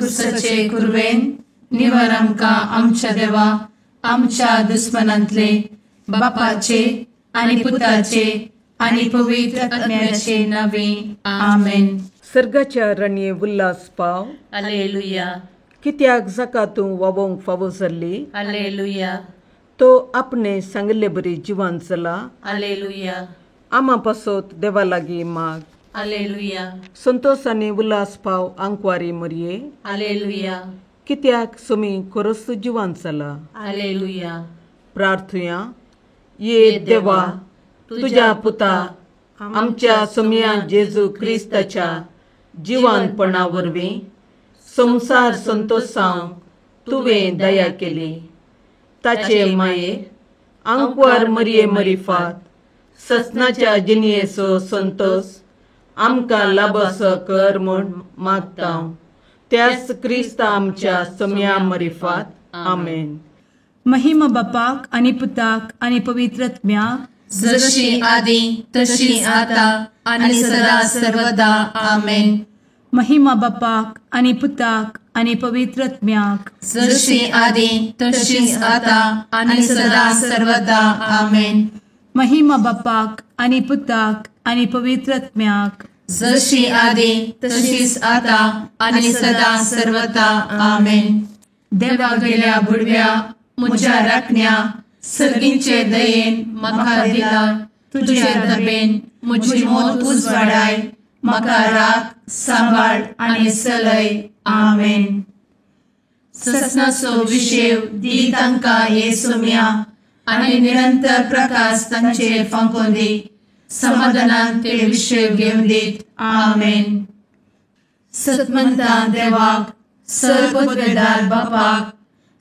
कुर्साचे कुरवेन निवार आमकां आमच्या देवा आमच्या दुस्मनांतले बापाचे आनी पुताचे आनी पवित्र आत्म्याचे नावे आमेन. सर्गाच्या रणये उल्हास पाव. हालेलुया. कित्याक जाका तूं वावोंक फावो जाल्ली. हालेलुया. तो आपणे सांगिल्ले बरी जिवान चला. हालेलुया. आमा पासत देवा लागीं माग. हालेलुया. संतोष आनी उल्हास पाव आंकवारी मरये. हालेलुया. कित्याक सुमी खरोच जिवान चला. हालेलुया. प्रार्थुया. ये देवा तुज्या पुता आमच्या सोम्या जेजू क्रिस्ताच्या जिवानपणा वरवीं संवसार संतोषांक तुवें दया केली. ताचे माये आंकवार मरये मरिफात ससनाच्या जिणयेचो संतोष आमकां लाभसो कर म्हूण मागता त्याच क्रिस्ता आमच्या सोम्या मरिफात. आमेन. महिमा बापाक आनी पुताक आनी पवित्र आत्म्याक, जशी आदी तशी आता आनी सदा सर्वदा. आमेन. महिमा बापाक आनी पुताक आनी पवित्र आत्म्याक, जशी आदी तशी आता आनी सदा सर्वदा. आमेन. महिमा बापाक आनी पुताक आनी पवित्र आत्म्याक, जशी आदी तशीच आता आनी सदा सर्वदा. आमेन. देवा गेल्या बुडव्या म्हज्या राखण्या सर्गींचे दयेन म्हाका दिला तुजे दबेन म्हजी मोत उजवाडाय म्हाका राख सांबाळ आनी चलय. आमेन. ससनाचो विशेव दी तांकां ये सोम्या आनी निरंतर प्रकाश तांचेर फांकोवन दी. समाधानान ते विशेव घेवन दीत. आमेन. सतमंता देवाक सर्वपदवेदार बापाक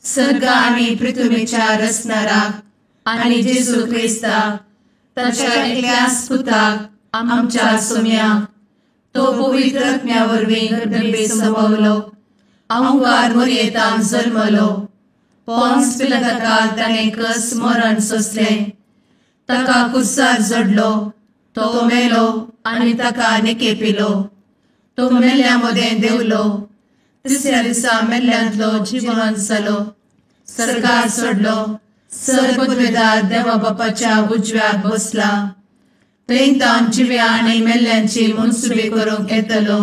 सर्ग आनी पृथ्वीच्या रचणाराक आनी जेजू क्रिस्ताक ताच्या एकल्याच पुताक आमच्या सोम्याक तो पवित्र आत्म्या वरवीं गर्भे संभवलो आंकार मरयेतान जल्मलो पोन्स पिलाताकाल ताणें कस मरण सोंसलें ताका कुर्सार जडलो तो मेलो आनी ताका निकेपिलो तो मेल्ल्या मदें देंवलो तिसऱ्या दिसा मेल्ल्यांतलो जिवन जालो सरकार सोडलो सर्वपदवेदार देवा बापाच्या उजव्याक बसला थंय तावन जिव्या आनी मेल्ल्यांची मनसुबी करूंक येतलो.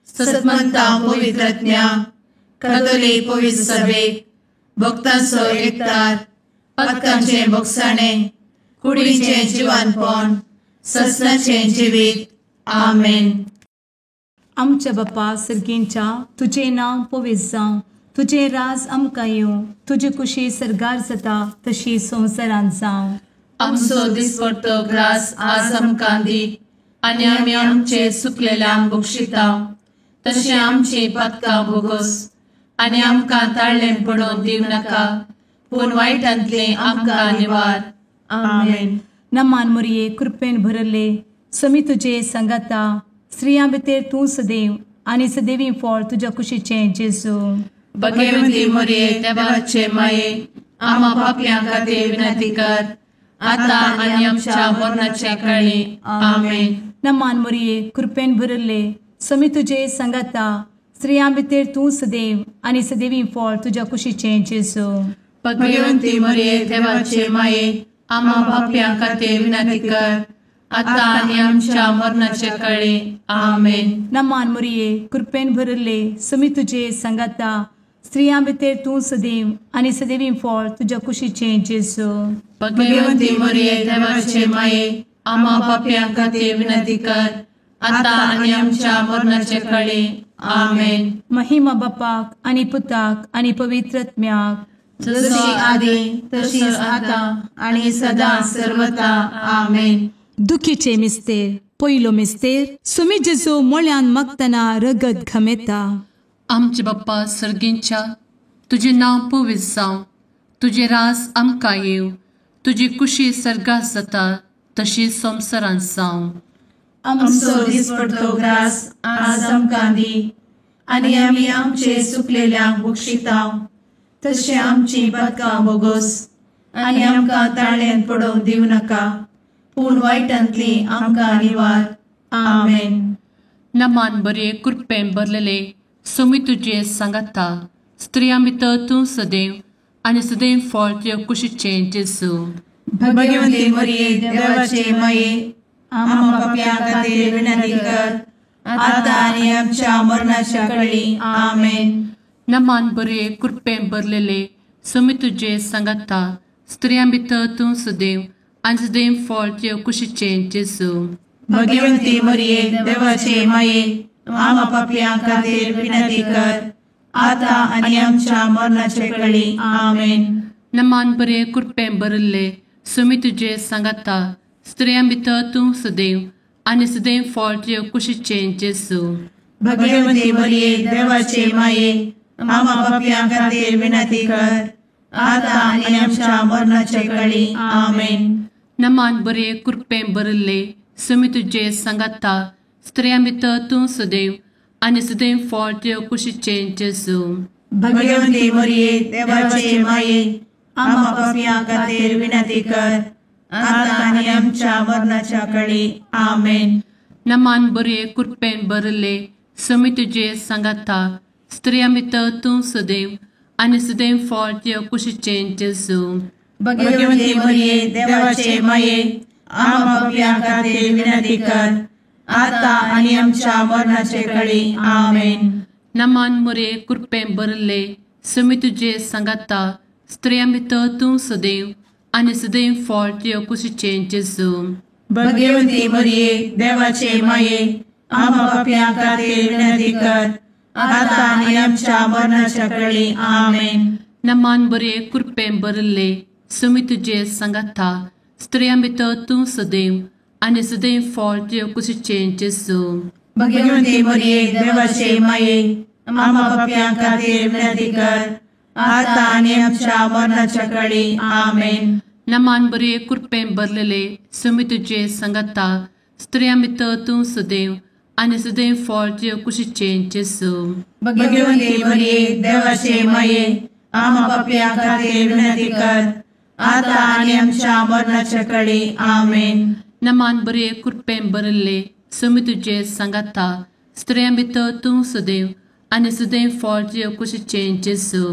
सतमंता पवित्र आत्म्या कथोलीक पवित्र सभेक भक्तांचो एकतार पातकांचें भोगसाणें कुडीचें जिवानपण ससनाचें जिवीत. आमेन. आमच्या बापा सर्गींच्या तुजें नांव पवित्र जावं, तुजें राज आमकां येवं, तुजी कुशी सर्गार जाता तशी संवसारांत जावं. आमचो दिसपडतो ग्रास आज आमकां दी आनी आमी आमचे सुकलेल्यांक बक्षिता तशें आमची पातकां भोगोस आनी आमकां ताळ्ळें पडोवन दिवं नाका पूण वायटांतलें आमकां निवार. आमेन. नमान मुरये कृपेन भरले समी तुजे सांगाता स्त्रियां भितर तूं सदैव आनी सदैवी फळ तुज्या कुशीचें जेजू. भगवंती मोरये देवाचे माये आमा पापयां खातीर विनंती कर आता आनी आमच्या मरणाच्या काळी. आमेन. नमान मोरये कृपेन भरले समी तुजे सांगाता स्त्रियां भितर तूं सदैव आनी सदैवी फळ तुज्या कुशीचें जेजू. भगवंती मोरये देवाचे माये आमा पापयां खातीर विनंती कर आता आनी आमच्या मरणाच्या काळी. आमेन. नमान मोरये कृपेन भरले समी तुजे सांगाता स्त्रियां भितर तूं सदैव आनी सदैवी फळ तुज्या कुशीचें जेजू. भगवंती मोरये देवाचे माये आमा पापयां खातीर विनंती कर आता आनी आमच्या मरणाच्या काळी. आमेन. महिमा बापाक आनी पुताक आनी पवित्र आत्म्याक, जशी आदी तशीच आता आनी सदा सर्वता. आमेन. दुखीचे मिस्तेर पयलो मिस्तेर सुमी जेजू मोळ्यान मागतना रगत घमेता. आमचे बाप्पा सर्गींच्या तुजें नांव पवित्र जावं, तुजें राज आमकां येवं, तुजी कुशी सर्गात जाता तशी संवसारांत जावं. आमचो दिसपडतो ग्रास आज आमकां दी आनी आमी आमचे सुकलेल्यांक बक्षिता तशें आमची पातकां भोगोस आनी आमकां ताळ्यांत पडोवंक दिवं नाका पूण वायटांतली आमकां निवार. आमेन. नमान बरे कृपेन भरलेले सोमी तुजे सांगाता, स्त्रियां भितर तूं सदैव आनी सदैव फळ तुज्या कुशीचें जेजू। भगवती मरिये देवाचे माये, आम्हा पाप्यां खातीर विनंती कर, आतां आनी आमच्या मरणाच्या कळी। आमेन। नमान बरे कृपेन भरलेले, सोमी तुजे सांगाता, स्त्रियां भितर तूं सदैव आनी सदैव फळ तुज्या कुशीचें जेजू। भगवती मरिये देवाचे माये, आम्हा पाप्यां खातीर विनंती कर, आतां आनी आमच्या मरणाच्या कळी। आमेन। नमान बरे कृपेन भरलेले, सोमी तुजे सांगाता, स्त्रियां भितर तूं सदैव आनी सदैव फळ तुज्या कुशीचें जेजू। भगवती मरिये देवाचे माये, आम्हा पाप्यां खातीर विनंती कर, आतां आनी आमच्या मरणाच्या कळी। आमेन। नमान बरे कृपेन भरलेले, सोमी तुजे सांगाता, स्त्रियां भितर तूं सदैव आनी सदैव फळ तुज्या कुशीचें जेजू। भगवती मरिये देवाचे माये, आम्हा पाप्यां खातीर विनंती कर, आतां आनी आमच्या मरणाच्या कळी। आमेन। नमान बरे कृपेन भरलेले, सोमी तुजे सांगाता, स्त्रियां भितर तूं सदैव आनी सदैव फळ तुज्या कुशीचें जेजू। भगवती मरिये देवाचे माये, आम्हा पाप्यां खातीर विनंती कर, आतां आनी आमच्या मरणाचे कळी। आमेन। नमान मरिये कृपेन भरलेले, सोमी तुजे सांगाता, स्त्रियां भितर तूं सदैव आनी सदैव फळ तुज्या कुशीचें जेजू। भगवती मरिये देवाचे माये, आम्हा पाप्यां खातीर विनंती कर, आतां आनी आमच्या मरणाच्या कळी। आमेन। नमान बरे कृपेन भरलेले, सोमी तुजे सांगाता, स्त्रियां भितर तूं सदैव आनी सदैव फळ तुज्या कुशीचें जेजू। भगवती मरिये देवाचे माये, आम्हा पाप्यां खातीर विनंती कर, आतां आनी आमच्या मरणाच्या कळी। आमेन। नमान बरे कृपेन भरलेले, सोमी तुजे सांगाता, स्त्रियां भितर तूं सदैव आनी सदैव फळ तुज्या कुशीचें जेजू। भगवती मरिये देवाचे माये, आम्हा पाप्यां खातीर विनंती कर, आतां आनी आमच्या मरणाच्या कळी। आमेन। नमान बरे कृपेन भरलेले, सोमी तुजे सांगाता, स्त्रियां भितर तूं सदैव आनी सदैव फळ तुज्या कुशीचें जेजू।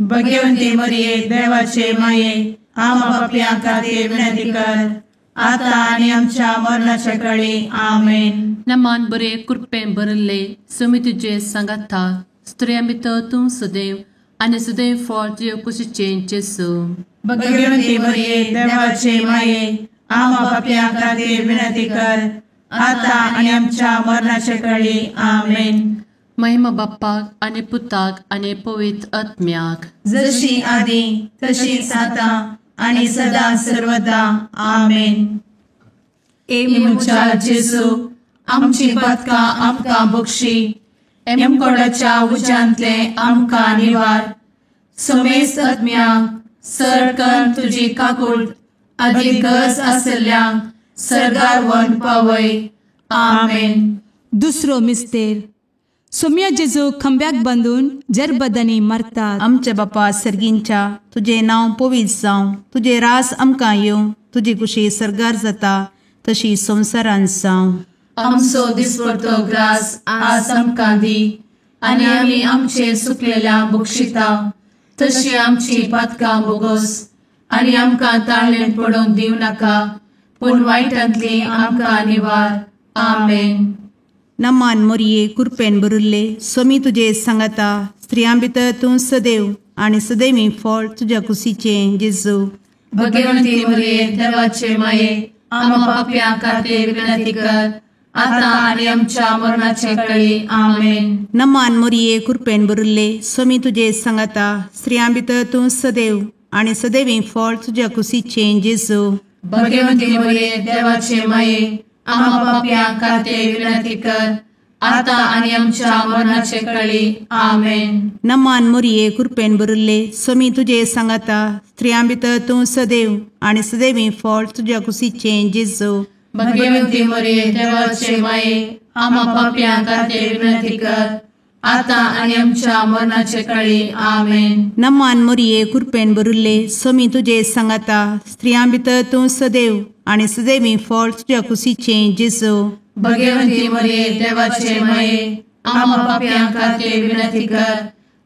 भगवती मरिये देवाचे माये, आम्हा पाप्यां खातीर विनंती कर, आतां आनी आमच्या मरणाच्या कळी। आमेन। नमान बरे कृपेन भरलेले, सोमी तुजे सांगाता, स्त्रियां भितर तूं सदैव आनी सदैव फळ तुज्या कुशीचें जेजू। भगवती मरिये देवाचे माये, आम्हा पाप्यां खातीर विनंती कर, आतां आनी आमच्या मरणाच्या कळी। आमेन। महिमा बाप्पाक आनी पुताक आनी पवित्र आत्म्याक, जशी आदी तशीच आतां आनी सदा सर्वदा। आमेन। ए म्हज्या जेजू, आमची पातकां आमकां बक्षी, एमकोडाच्या उज्यांतले आमकां निवार, समेस्त आत्म्यांक सरकन तुजी काकूट आदी गरज आसल्ल्यांक सर्गार व्हरून पावय। आमेन। दुसरो मिस्तेर। सोम्या जेजू खांब्याक बांदून जरबदांनी मारतात। आमच्या बापा सर्गींच्या, तुजें नांव पवित्र जावं, तुजें रास आमकां येवं, तुजी कुशी सर्गार जाता तशी संवसारांत जावं। आमचो दिसपडतो ग्रास आज आमकां दी, आनी आमी आमचे सुकलेल्या बक्षिता तशी आमची पातकां बोगस, आनी आमकां ताळेन पडोवंक दिवं नाका, पूण वायटांतली आमकां निवार। आमेन। नमान मोरये कृपेन भरिल्ले, सोमी तुजे सांगाता, स्त्रियां भितर तूं सदैव आनी सदैवी फळ तुज्या कुशीचें जेजू। भगवंती मोरये देवाचे माये, आम्हा पाप्यां खातीर विनंती कर, आतां आनी आमच्या मरणाचे कळी। आमेन। नमान मोरये कृपेन भरिल्ले, सोमी तुजे सांगाता, स्त्रियां भितर तूं सदैव आनी सदैवी फळ तुज्या कुशीचें जेजू। भगवंती मोरये देवाचे माये, आम्हा पाप्यां खातीर विनंती कर, आतां आनी आमच्या मरणाचे कळी। आमेन। नमान मोरये कृपेन भरिल्ले, सोमी तुजे सांगाता, स्त्रियां भितर तूं सदैव आनी सदैवी फळ तुज्या कुशीचें जेजू। भगवंती मोरये देवाचे माये, आम्हा पाप्यां खातीर विनंती कर, आतां आनी आमच्या मरणाचे कळी। आमेन। नमान मोरये कृपेन भरिल्ले, सोमी तुजे सांगाता, स्त्रियां भितर तूं सदैव आनी सदैवी फळ तुज्या कुशीचें जेजू। भगवंती मोरये देवाचे माये, आमा पापयां खातीर विनंती कर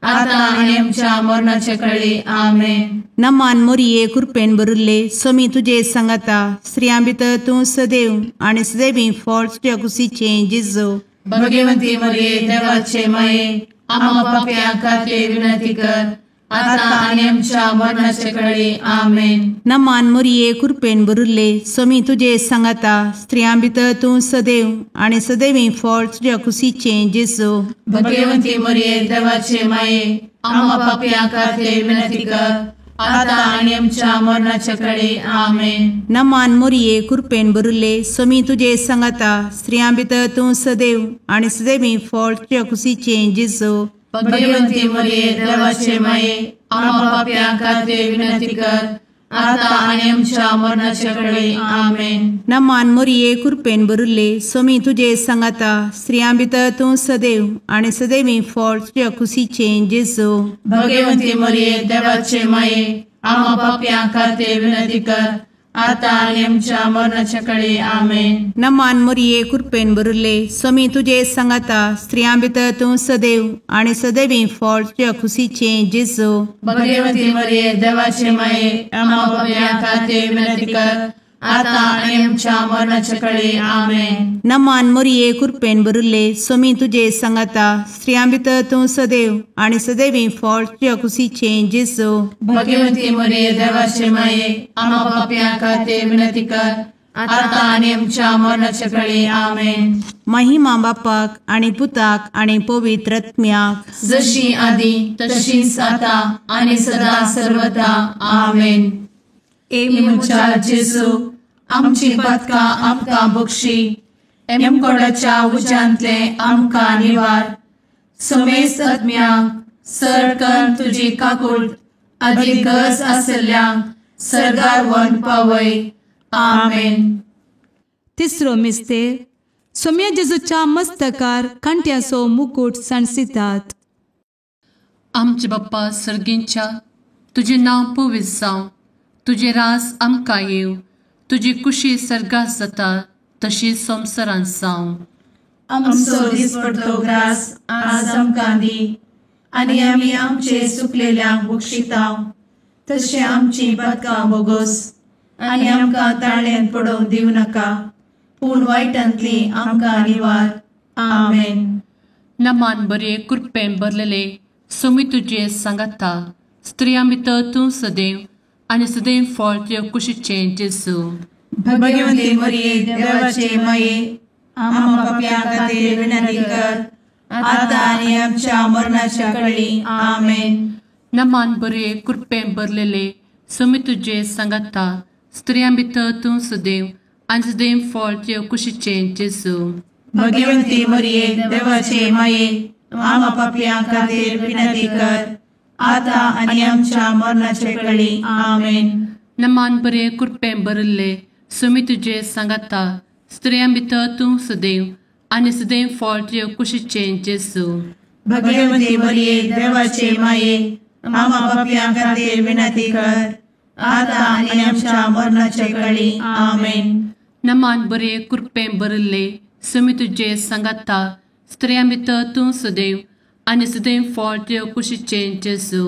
आतां आनी आमच्या मरणाचे कळी. आमेन. नमान मोरये कृपेन भरिल्ले स्वामी तुजे सांगाता, स्त्रियां भितर तूं सदैव आनी सदैवी फळ तुज्या कुशीचें जेजू. भगवंती मरिये देवाचे माये, आमा पापयां खातीर विनंती कर आतां आनी आमच्या मरणाचे कळी. आमेन. नमान मोरये कृपेन भरिल्ले स्वामी तुजे सांगाता, स्त्रियां भितर तूं सदैव आनी सदैवी फळ तुज्या कुशीचें जेजू. भगवंती मरिये देवाचे माये, आमा पापयां खातीर विनंती कर आतां आनी आमच्या मरणाचे कळी. आमेन. नमान मोरये कृपेन भरिल्ले स्वामी तुजे सांगाता, स्त्रियां भितर तूं सदैव आनी सदैवी फळ तुज्या कुशीचें जेजू. भगवंती मरिये देवाचे माये, आमा पापयां खातीर विनंती कर आतां आनी आमच्या मरणाचे कळी. आमेन. नमान मोरये कृपेन भरिल्ले स्वामी तुजे सांगाता, स्त्रियां भितर तूं सदैव आनी सदैवी फळ तुज्या कुशीचें जेजू. भगवंती मरिये देवाचे माये, आमा पापयां खातीर विनंती कर आतां आनी आमच्या मरणाचे कळी. आमेन. नमान मोरये कृपेन भरिल्ले स्वामी तुजे सांगाता, स्त्रियां भितर तूं सदैव आनी सदैवी फळ तुज्या कुशीचें जेजू. भगवंती मरिये देवाचे माये, आमा पापयां खातीर विनंती कर आतां आनी आमच्या मरणाचे कळी. आमेन. नमान मोरये कृपेन भरिल्ले स्वामी तुजे सांगाता, स्त्रियां भितर तूं सदैव आनी सदैवी फळ तुज्या कुशीचें जेजू. भगवंती मरिये देवाचे माये, आमा पापयां खातीर विनंती कर आतां आनी आमच्या मरणाचे कळी. आमेन. महिमा बापाक आनी पुताक आनी पवित्र आत्म्याक, जशी आदी तशीच आतां आनी सदा सर्वदा. आमेन. ए म्हज्या जेजू, आमची पातकां आमकां बक्षी, एमकोडाच्या उज्यांतले आमकां निवार, समेस्त आत्म्यांक सरकन तुजी काकूट आदी गरज आसल्ल्यांक सर्गार व्हरून पावय. आमेन. तिसरो मिस्तेर, सोम्या जेजूच्या मस्तकार कांट्याचो मुकूट सांडसितात. आमचे बाप्पा सर्गींच्या, तुजें नांव पवित्र जावं, तुजें राज आमकां येवं, तुजी कुशी सर्गात जाता तशी संवसारांत जावं. आमचो दिसपडतो ग्रास आज आमकां दी आनी आमी आमचे चुकलेल्यांक बक्षितांव तशें आमची पातकां बोगोस आनी आमकां ताळ्यांत पडोवंक दिवं नाका, पूण वायटांतली आमकां निवार. आमेन. नमान बरे कृपेन भरलेले स्वामी तुजे सांगाता, स्त्रियां भितर तूं सदैव आनी सदैव फळ तुज्या कुशीचें जेजू. भगवंती मरिये देवाचे माये, आमा पापयां खातीर विनंती कर आतां आनी आमच्या मरणाच्या कळी. आमेन. नमान बरे कृपेन भरलेले स्वामी तुजे सांगाता, स्त्रियां भितर तूं सदैव आनी सदैव फळ तुज्या कुशीचें जेजू. भगवंती मरिये देवाचे माये, आमा पापयां खातीर विनंती कर आतां आनी आमच्या मरणाचे कळी. आमेन. नमान बरे कृपेन भरिल्ले स्वामी तुजे सांगाता, स्त्रियां भितर तूं सदैव आनी सदैव फळ तुज्या कुशीचें जेजू. भगवंती मरिये देवाचे माये, आमा पापयां खातीर विनंती कर आतां आनी आमच्या मरणाचे कळी. आमेन. नमान बरे कृपेन भरिल्ले स्वामी तुजे सांगाता, स्त्रियां भितर तूं सदैव आनी सदैव फळ तुज्या कुशीचें जेजू.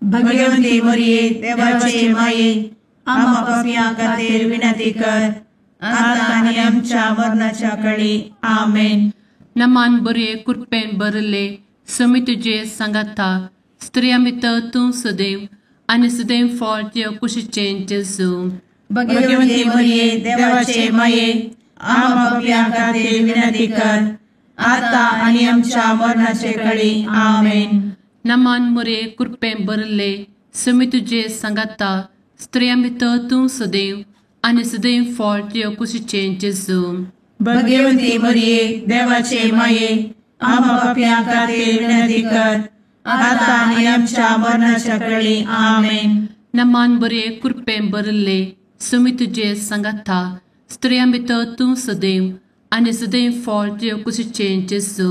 भगवंती मरिये देवाचे माये, आमा पापयां खातीर विनंती कर आतां आनी आमच्या मरणाच्या कळी. आमेन. नमान बरे कृपेन भरिल्ले स्वामी तुजे सांगाता, स्त्रियां भितर तूं सदैव आनी सदैव फळ तुज्या कुशीचें जेजू. भगवंती मरिये देवाचे माये, आमा पापयां खातीर विनंती कर आतां आनी आमच्या मरणाचे कळी. आमेन. नमान मोरे कृपेन भरिल्ले स्वामी तुजे सांगाता, स्त्रियां भितर तूं सदैव आनी सदैव फळ तुज्या कुशीचें जेजू. भगवंती मरिये देवाचे माये, आमा पापयां खातीर विनंती कर आतां आनी आमच्या मरणाच्या कळी. आमेन. नमान बरे कृपेन भरिल्ले स्वामी तुजे सांगाता, स्त्रियां भितर तूं सदैव आनी सदैव फळ तुज्या कुशीचें जेजू.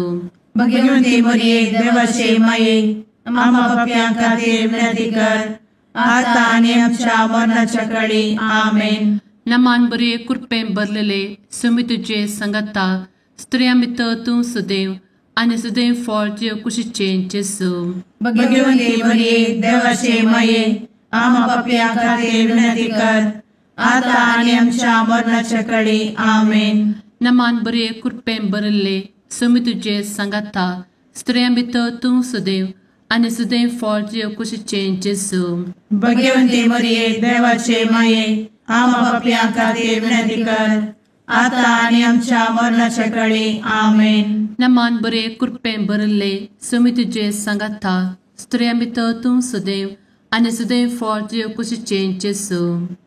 भगवंती मरिये देवाचे माये, आमा पापयां खातीर विनंती कर आतां आनी आमच्या मरणाच्या कळी. आमेन. नमान बरे कृपेन भरलेले स्वामी तुजे सांगाता, स्त्रियां भितर तूं सदैव आनी सदैव फळ तुजे कुशीचें जेजू. भगवंती मरिये देवाचे माये, आमा पापयां खातीर विनंती कर, आतां आनी आमच्या मरणाच्या कडी. आमेन. नमान बरे कृपेन भरिल्ले, स्वामी तुजे सांगाता, स्त्रियां भितर तूं सदैव आनी सदैव फळ तुजे कुशीचें जेजू. भगवंती मरिये देवाचे माये, आमा पापयां खातीर विनंती कर, आतां आनी आमच्या मरणाच्या कडी. आमेन. नमान बरे कृपेन भरिल्ले, स्वामी तुजे सांगाता, स्त्रियां भितर तूं सदैव आनी सदैव फळ तुजे कुशीचें जेजू.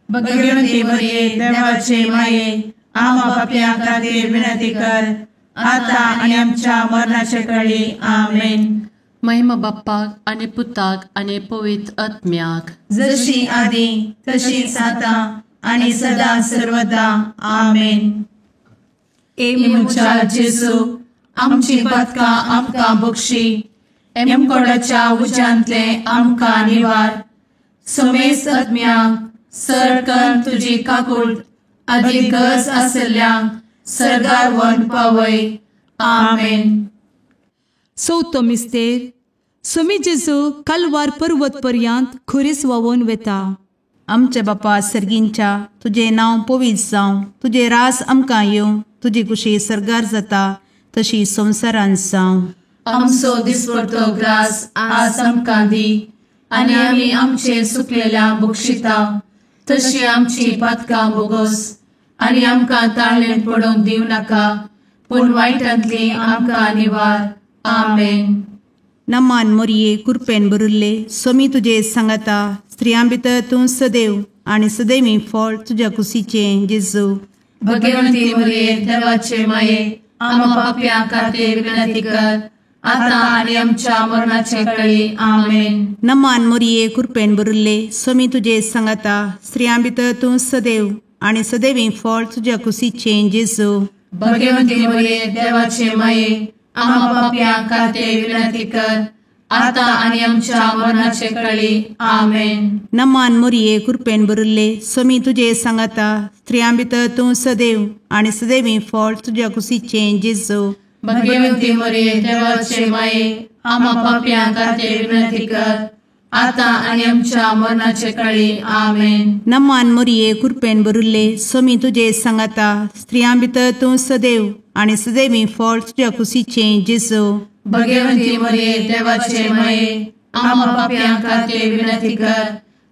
भगवंती मरिये देवाचे माये, आमा पापयां खातीर विनंती कर, आतां आनी आमच्या मरणाच्या कडी. आमेन. महिमा बाप्पाक आनी पुताक आनी पवित्र आत्म्याक, जशी आदी तशीच आतां आनी सदा सर्वदा. आमेन. ए म्हज्या जेजू, आमची पातकां आमकां बक्षी, एमकोडाच्या उज्यांतले आमकां निवार, समेस्त आत्म्यांक सरकन तुजी काकूट आदी गरज आशिल्ल्यांक सर्गार व्हरून पावय. आमेन. चवथो मिस्तेर. स्वामी जेजू कालवार पर्वत पर्यंत खुरीस व्हांवून वता. आमच्या बापा सर्गींच्या, तुजें नांव पवित्र जावं, तुजें रास आमकां येवं, तुजी कुशी सर्गार जाता तशी संवसारांत जावं. आमचो दिसपडतो ग्रास आज आमकां दी, आनी आमी आमचे सुकलेल्या बक्षिता तशी आमची पातकां बोगस, आनी आमकां ताळेन पडोवंक दिवं नाका, पूण वायटांतली आमकां निवार. आमेन. नमान मोरये कृपेन भरिल्ले, स्वामी तुजे सांगाता, स्त्रियां भितर तूं सदैव आनी सदैवी फळ तुज्या कुशीचें जेजू. भगवंती मरिये देवाचे माये, आमा पापयां खातीर विनंती कर, आतां आनी आमच्या मरणाचे कळी. आमेन. नमान मोरये कृपेन भरिल्ले, स्वामी तुजे सांगाता, स्त्रियां भितर तूं सदैव आनी सदैवी फळ तुज्या कुशीचें जेजू. भगवंती मरिये देवाचे माये, आमा पापयां खातीर विनंती कर, आतां आनी आमच्या मरणाचे कळी. आमेन. नमान मोरये कृपेन भरिल्ले, स्वामी तुजे सांगाता, स्त्रियां भितर तूं सदैव आनी सदैवी फळ तुज्या कुशीचें जेजू. भगवंती मरिये देवाचे माये, आमा पापयां खातीर विनंती कर, आतां आनी आमच्या मरणाचे कळी. आमेन. नमान मोरये कृपेन भरिल्ले, स्वामी तुजे सांगाता, स्त्रियां भितर तूं सदैव आनी सदैवी फळ तुज्या कुशीचें जेजू. भगवंती मरिये देवाचे माये, आमा पापयां खातीर विनंती कर,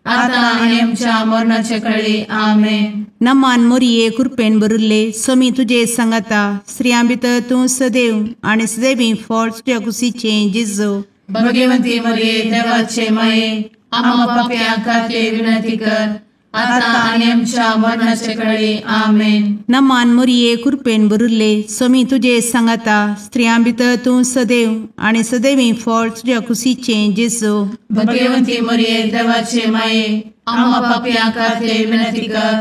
आतां आनी आमच्या मरणाचे कळी. आमेन. नमान मोरये कृपेन भरिल्ले, स्वामी तुजे सांगाता, स्त्रियां भितर तूं सदैव आनी सदैवी फळ तुज्या कुशीचें जेजू. भगवंती मरिये देवाचे माये, आमा पापयां खातीर विनंती कर, आतां आनी आमच्या मरणाचे कळी. आमेन. नमान मोरये कृपेन भरिल्ले, स्वामी तुजे सांगाता, स्त्रियां भितर तूं सदैव आनी सदैवी फळ तुज्या कुशीचें जेजू. भगवंती मरिये देवाचे माये, आमा पापयां खातीर विनंती कर,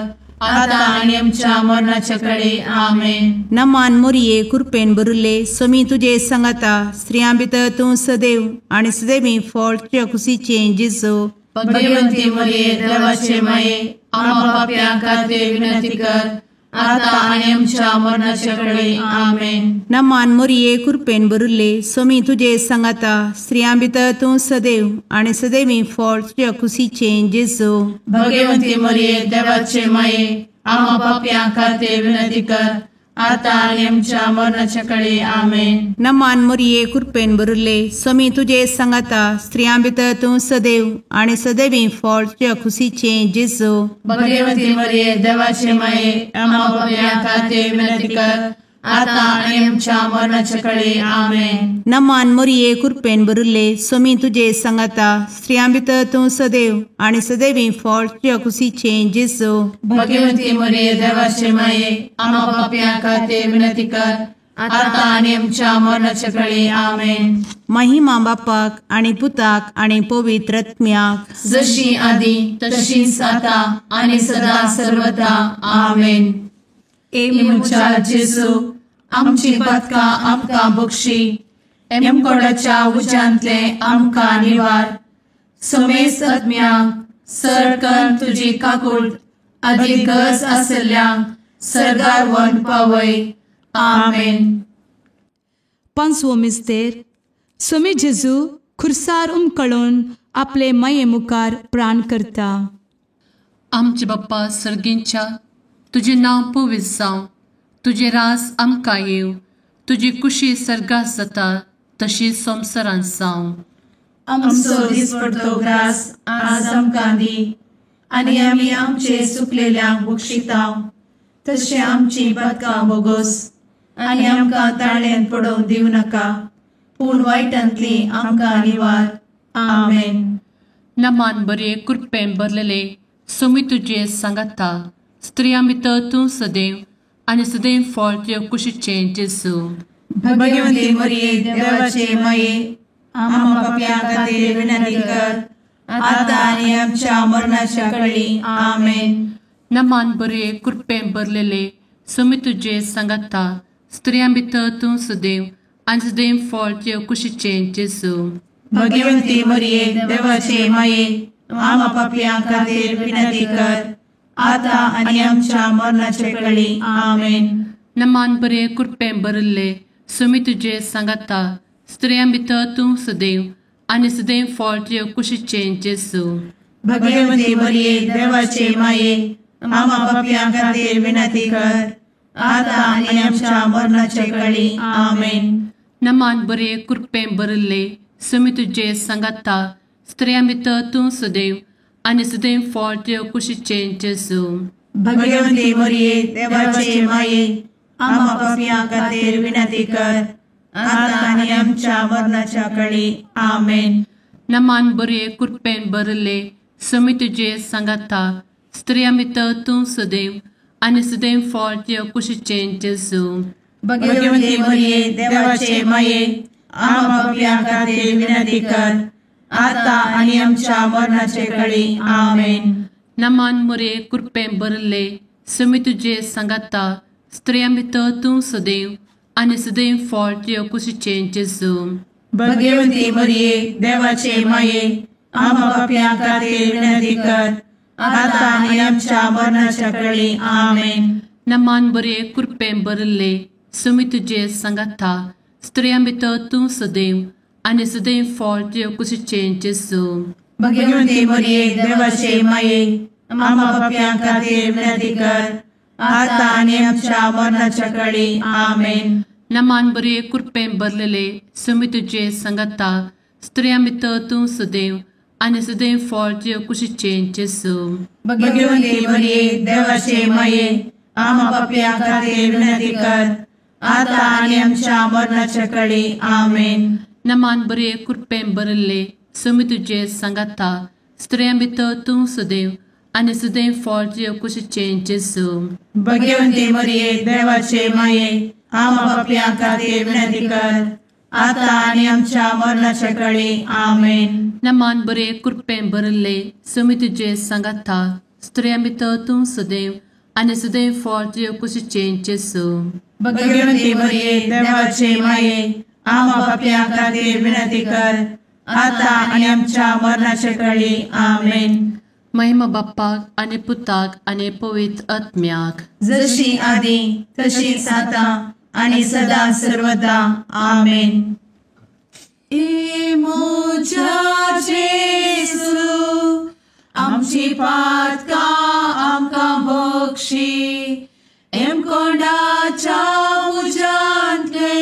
आतां आनी आमच्या मरणाच्या कळी. आमेन. नमान मोरये कृपेन भरिल्ले, स्वामी तुजे सांगाता, स्त्रियां भितर तूं सदैव आनी सदैवी फळ तुज्या कुशीचें जेजू. भगवंती मरिये देवाचे माये, आमा पापयां खातीर विनंती कर, आतां आनी आमच्या मरणाच्या कळी. आमेन. नमान मोरये कृपेन भरिल्ले, स्वामी तुजे सांगाता, स्त्रियां भितर तूं सदैव आनी सदैवी फळ तुज्या कुशीचें जेजू. भगवंती मरिये देवाचे माये, आमा पापयां खातीर विनंती कर, आतां आनी आमच्या मरणाच्या कळी. आमेन. नमान मोरये कृपेन भरिल्ले, स्वामी तुजे सांगाता, स्त्रियां भितर तूं सदैव आनी सदैवी फळ तुज्या कुशीचें जेजू. भगवंती मरिये देवाचे माये, आमा पापयां खातीर विनंती कर, आतां आनी आमच्या मरणाच्या कळी. आमेन. नमान मोरये कृपेन भरिल्ले, स्वामी तुजे सांगाता, स्त्रियां भितर तूं सदैव आनी सदैवी फळ तुज्या कुशीचें जेजू. भगवंती मरिये देवाचे माये, आमा पापयां खातीर विनंती कर, आतां आनी आमच्या मरणाच्या कळी. आमेन. महिमा बापाक आनी पुताक आनी पवित्र आत्म्याक, जशी आदी तशीच आतां आनी सदा सर्वदा. आमेन. ए म्हज्या जेजू, आमची पातकां आमकां बक्षी, एमकोडाच्या उज्यांतले आमकां निवार, समेस्त आत्म्यांक सरकन तुजी काकूट आदी गरज आशिल्ल्यांक सर्गार व्हरून पावय. आमेन. पांचवो मिस्तेर सोमी जेजू खुर्सार उमकळून आपले माये मुखार प्राण करता. आमचे बाप्पा सर्गींच्या, तुजें नांव पवित्र जावं, तुजें रास आमकां येवं, तुजी कुशी सर्गात जाता तशी संवसारांत जावं. आमचो दिसपडतो ग्रास आज आमकां दी आनी आमी आमचे सुकलेल्यांक बक्षिता तशें आमची पातकां बोगोस आनी आमकां ताळ्यान पडोवंक दिवं नाका, पूण वायटांतली आमकां निवार. आमेन. नमान बरे कृपेन भरलेले सोमी तुजे सांगाता, स्त्रियां भितर तूं सदैव आनी सदैव फळ तुजे कुशीचें जेजू. भगवती मरिये देवाचे माये, आम्हा पाप्यां खातीर विनंती कर आता आनी आमच्या मरणाच्या कळी. आमेन. नमान बरे कृपेन भरलेले सोमी तुजे सांगाता, स्त्रियां भितर तूं सदैव आनी सदैव फळ तुजे कुशीचें जेजू. भगवती मरिये देवाचे माये, आम्हा पाप्यां खातीर विनंती कर आता आनी आमच्या मरणाच्या कळी. आमेन. नमान बरे कृपेन भरिल्ले सोमी तुजे सांगाता, स्त्रियां भितर तूं सदैव आनी सदैव फळ तुजे कुशीचें जेजू. भगवती मरिये देवाचे माये, आम्हा पाप्यां खातीर विनंती कर आता आनी आमच्या मरणाच्या कळी. आमेन. नमान बरे कृपेन भरिल्ले सोमी तुजे सांगाता, स्त्रियां भितर तूं सदैव आनी सदैव फळ तुजे कुशीचें जेजू. भगवती मरिये देवाचे माये, आम्हा पाप्यां खातीर विनंती कर आता आनी आमच्या मरणाच्या कळी. आमेन. नमान बरे कृपेन भरिल्ले सोमी तुजे सांगाता, स्त्रियां भितर तूं सदैव आनी सदैव फळ तुजे कुशीचें जेजू. भगवती मरिये देवाचे माये, आम्हा पाप्यां खातीर विनंती कर आता आनी आमच्या मरणाचे कळी. आमेन. नमान मरिये कृपेन भरिल्ले सोमी तुजे सांगाता, स्त्रियां भितर तूं सदैव आनी सदैव फळ तुजे कुशीचें जेजू. भगवती मरिये देवाचे माये, आम्हा पाप्यां खातीर विनंती कर आता आनी आमच्या मरणाच्या कळी. आमेन. नमान बरे कृपेन भरिल्ले सोमी तुजे सांगाता, स्त्रियां भितर तूं सदैव आनी सदैव फळ तुजे कुशीचें जेजू. भगवती मरिये देवाचे माये, आम्हा पाप्यां खातीर विनंती कर आता आनी आमच्या मरणाच्या कळी. आमेन. नमान बरे कृपेन भरलेले सोमी तुजे सांगाता, स्त्रियां भितर तूं सदैव आनी सदैव फळ तुजे कुशीचें जेजू. भगवती मरिये देवाचे माये, आम्हा पाप्यां खातीर विनंती कर आता आनी आमच्या मरणाच्या कळी. आमेन. नमान बरे कृपेन भरिल्ले सोमी तुजे सांगाता, स्त्रियां भितर तूं सदैव आनी सदैव फळ तुजे कुशीचें जेजू. भगवती मरिये देवाचे माये, आम्हा पाप्यां खातीर विनंती कर आता आनी आमच्या मरणाच्या कळी. आमेन. नमान बरे कृपेन भरिल्ले सोमी तुजे सांगाता, स्त्रियां भितर तूं सदैव आनी सदैव फळ तुजे कुशीचें जेजू. भगवती मरिये देवाचे माये, आम्हा पाप्यां खातीर विनंती कर आता आनी आमच्या मरणाच्या कळी. आमेन. महिमा बाप्पाक आनी पुताक आनी पवित्र आत्म्याक, जशी आदी तशीच आता आनी सदा सर्वदा. आमेन. ए म्हज्या जेजू, आमची पातकां आमकां बक्षी, एमकोंडाच्या उज्यांतले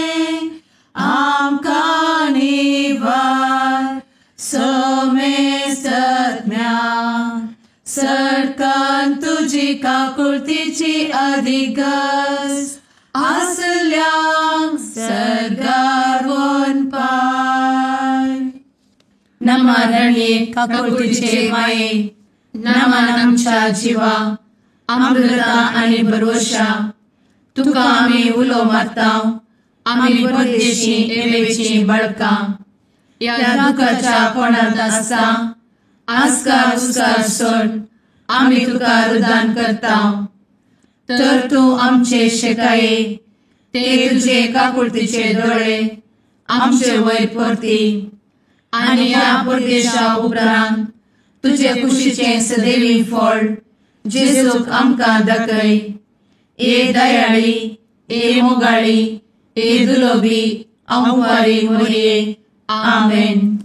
आमकां निवार, समेस्तज्ञा सरकान तुजी काकुळतीची अधिगस आसल्यांक सर्गार वनपाय. नमरणये काकुळतीचे माये, नमन आमच्या जिवा, अमृता आनी भरवशा, तुका आमी उलो मारता, आमी परदेशी एवेची बळकां, ह्या दुखाच्या कोणांत आसता आस्कार उस्कार सोड आमी तुका रुदान करता, तर तूं आमचे शेकाये ते तुजे काकुळतीचे दोळे आमचे वयर परती आनी ह्या परदेशा उपरांत तुजे कुशीचें सदैवी फळ जेजूक आमकां दाखय. ए दयाळी, ए मोगाळी, ए दुलोबी आंवकारी मोरये. आमेन.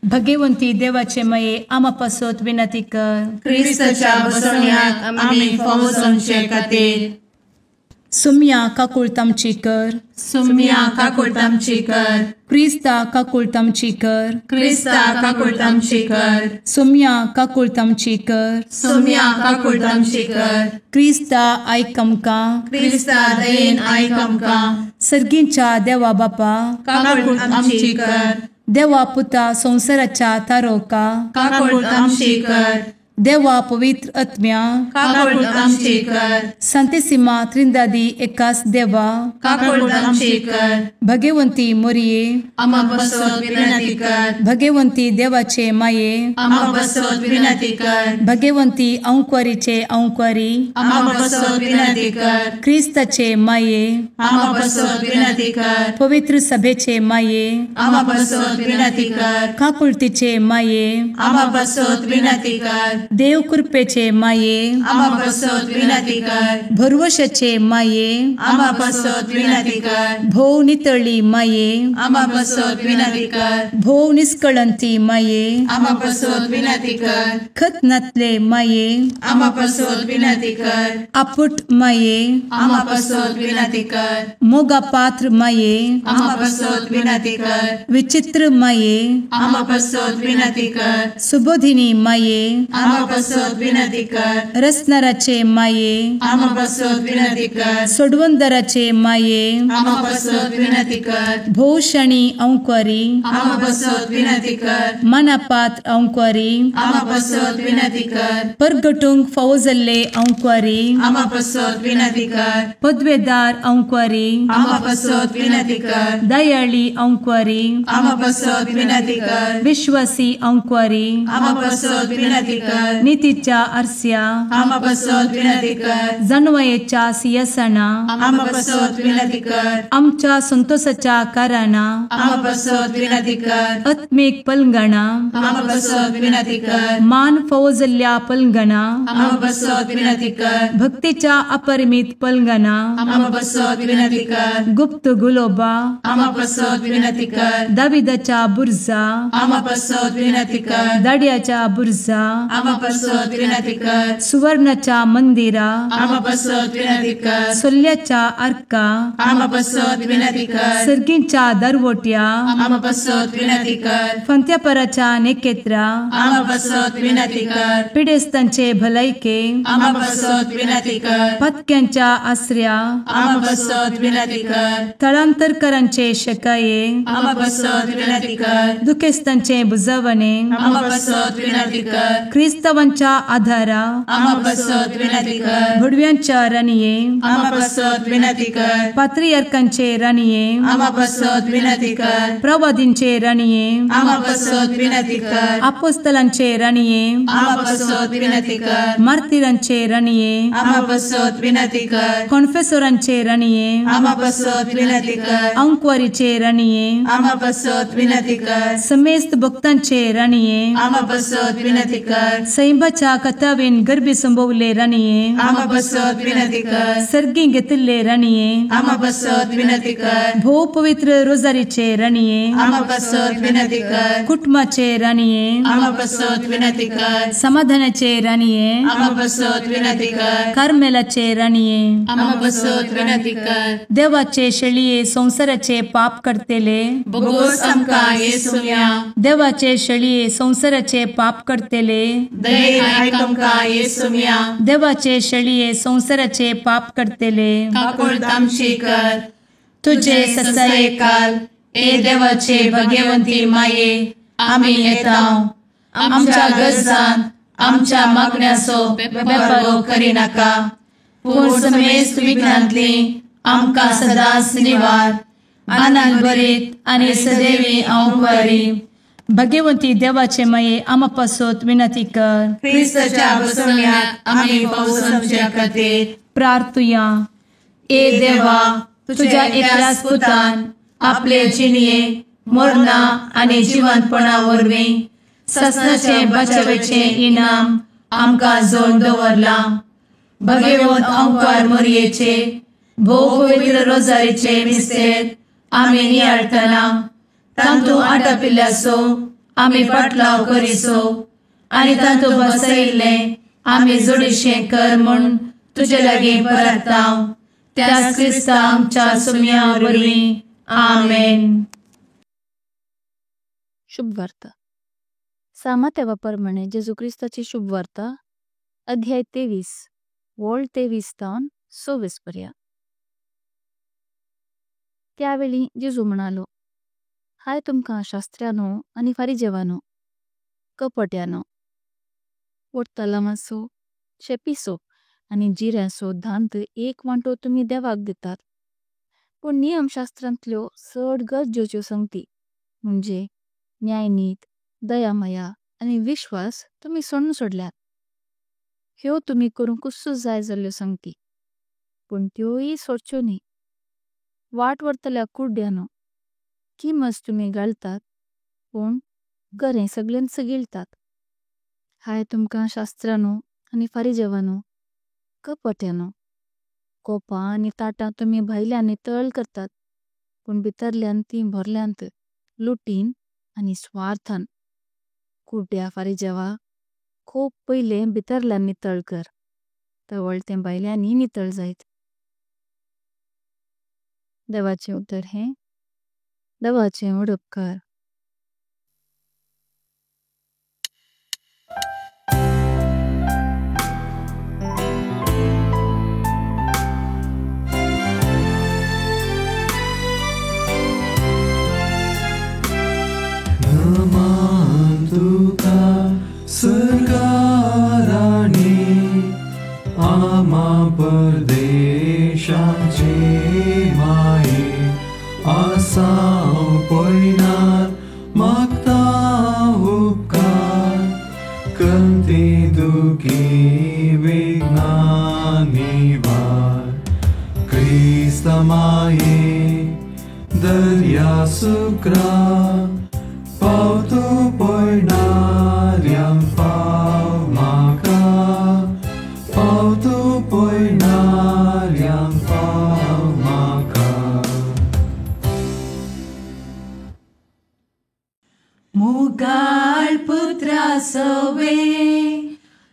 भगवंती देवाचे मये आमा पासत विनंती कर. क्रिस्ताच्या बसवण्याक आमी फावो जावचे खातीर. सुम्या काकुळट आमची कर. सुम्या काकुळट आमची कर. क्रिस्ता काकुळट आमची कर. क्रिस्ता काकुळट आमची कर. सुम्या काकुळट आमची कर. सुम्या काकुळट आमची कर. क्रिस्ता आयक आमकां. क्रिस्ता दयेन आयक आमकां. सर्गींच्या देवा बापा काकुळट आमची कर. देवा पुता संवसाराच्या तारोका काकुळट आमची कर. देवा पवित्र आत्म्या काकुळट आमची कर. संतेसिमा त्रिंदादी एकास देवा काकुळट आमची कर. भगवंती मोरये आमा पासत विनंती कर. भगवंती देवाचे माये आमा पासत विनंती कर. भगवंती अंकुरीचे अंकुरी आमा पासत विनंती कर. क्रिस्ताचे माये आमा पासत विनंती कर. पवित्र सभेचे माये आमा पासत विनंती कर. काकुळतीचे माये आमा पासत विनंती कर. देव कृपेचे माये आमा पासत विनंती कर. भरवशाचे माये आमा पासत विनंती कर. भोव नितळी माये आमा पासत विनंती कर. भोव निष्कळंती माये आमा पासत विनंती कर. खत नातले माये आमा पासत विनंती कर. आपुट माये आमा पासत विनंती कर. मोगा पात्र माये आमा पासत विनंती कर. विचित्र माये आमा पासत विनंती कर. सुबोधिनी माये आमा पासत विनंती कर. रसनाराचे माये आमा पासत विनंती कर. सोडवंदराचे माये आमा पासत विनंती कर. भोवशणी अंकुरी आमा पासत विनंती कर. मनापात्र अंकुरी आमा पासत विनंती कर. परगटूंक फावो जाल्ले अंकुरी आमा पासत विनंती कर. पदवेदार अंकुरी आमा पासत विनंती कर. दयाळी अंकुरी आमा पासत विनंती कर. विश्वासी अंकुरी आमा पासत विनंती कर. नितीच्या आरस्या आमा पासत विनंती कर. जानवयेच्या सिंहासना आमा पासत विनंती कर. आमच्या संतोषाच्या कारणा आमा पासत विनंती कर. आत्मीक पलंगणा आमा पासत विनंती कर. मान फावो जाल्ल्या पलंगणा आमा पासत विनंती कर. भक्तीच्या अपरिमित पलंगणा आमा पासत विनंती कर. गुप्त गुलोबा आमा पासत विनंती कर. दाविदाच्या बुर्जा आमा पासत विनंती कर. दाड्याच्या बुर्जा आमा पासत विनंती कर. सुवर्णाच्या मंदिरा आमा पासत विनंती कर. सोल्याच्या आर्का आमा पासत विनंती कर. सर्गींच्या दरवट्या आमा पासत विनंती कर. फंत्यापराच्या नेकेत्रा आमा पासत विनंती कर. पिडेस्तांचे भलायके आमा पासत विनंती कर. पत्क्यांच्या आसऱ्या आमा पासत विनंती कर. थळांतरकरांचे शकाये आमा पासत विनंती कर. दुखेस्तांचे बुजवणे आमा पासत विनंती कर. क्रिस्तावांच्या आधारा आमा पासत विनंती कर. भुडव्यांच्या राणये आमा पासत विनंती कर. पात्रियार्कांचे राणये आमा पासत विनंती कर. प्रवादींचे राणये आमा पासत विनंती कर. आपोस्तलांचे राणये आमा पासत विनंती कर. मार्तीरांचे राणये आमा पासत विनंती कर. कॉन्फेसोरांचे राणये आमा पासत विनंती कर. अंकुवारीचे राणये आमा पासत विनंती कर. समेस्त भक्तांचे राणये आमा पासत विनंती कर. सैंबाच्या कथावेन गर्भी संभवले राणये आमा पासत विनंती कर. सर्गी घेतिल्ले राणये आमा पासत विनंती कर. भोव पवित्र रोजारीचे राणये आमा पासत विनंती कर. कुटुंबाचे राणये आमा पासत विनंती कर. समाधानाचे राणये आमा पासत विनंती कर. कार्मेलाचे राणये आमा पासत विनंती कर. देवाचे शेळये संवसाराचे पाप करतेले बोगोस आमकां येसुम्या देवाचे शेळये संवसाराचे पाप करतेले दयेन आयक आमकां येसुम्या देवाचे शेळये संवसाराचे पाप करतेले काकुळट आमची कर. तुझे ससाये काल ए देवाचे भगवंती माये आमी येता आमच्या गरजान आमच्या मागण्याचो बेपारो करिनाका पूण समेस्त विघ्नांतली आमकां सदांच निवार. आनंद भरीत आनी सदैवी अंकुरी भगवंती देवाचे माये आमा पासत विनंती कर. क्रिस्ताच्या बसवण्याक आमी फावो जावचे खातीर प्रार्थुया. ए देवा तुझ्या एकल्याच पुतान आपले जिणये मरणा आनी जिवंतपणा वरवीं ससनाचें बचावेचें इनाम आमकां जोड दवरलां. भगवंत अंकार मोरयेचे भोव पवित्र रोजारीचे मिस्तेर आमी नियाळटना तांतू आटापिल्ल्याचो आमी पाटलाव करिसो आनी तांतू बसयिल्लें आमी जोडीशें कर म्हूण तुजे लागीं परताव त्याच क्रिस्ता आमच्या सुम्या वरवीं आमेन. शुभवार्ता. सामात्या प्रमाणे जेजू क्रिस्ताची शुभवार्ता अध्याय 23 वळ 23 तावन 26 पर्या. त्यावेळी जेजू म्हणालो, हाय तुमकां शास्त्र्यानो आनी फारिजेवानो, कपट्यानो, वोट्टलामाचो शेपिसो आनी जिऱ्यांचो धांत एक वांटो तुमी देवाक दितात, पण नियमशास्त्रांतल्यो चड गरजेच्यो संगती म्हणजे न्यायनीत, दया माया आनी विश्वास तुमी सोडून सोडल्यात। ह्यो तुमी करूंकुच जाय जाल्यो संगती, पण त्योय सोडच्यो न्ही। वाट व्हर्तल्या कुड्ड्यानो, किमस तुमी घालतात पण गरें सगळेंच गिळतात। हाय तुमकां शास्त्रानो आनी फारिजेवानो, कपट्यानो, कोपा आनी ताटां तुमी भायल्यान नितळ करतात, पण भितरल्यान तीं भरल्यांत लुटीन आनी स्वार्थान। कुड्ड्या फारिजेवा, कोप पयलें भितरल्यान नितळ कर, तवळ तें भायल्यानी नितळ जायत। देवाचें उतर हें देवाचें वडपकार। नमन तुका सरकाराणी आमा परदेशाचे माये आसाव पयनार मागता उपकार कंती दुखी विघ्ना निवार क्रिस्त माये दर्या सुक्रा पावतो पयणाऱ्यांक पाव म्हाका पावतो पयणाऱ्यांक पाव म्हाका. मुगाळ पुत्रा सवे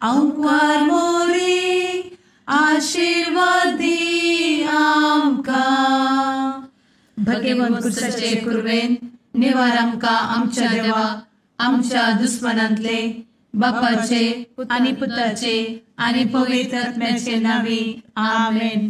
अंकार मोरी आशीर्वादी आमकां. भगेवन कुर्साचे कुर्वेन निवार आमकां आमच्या देवा आमच्या दुस्मनांतले बापाचे आनी पुताचे आनी पवित्र आत्म्याचे नांवी आमेन.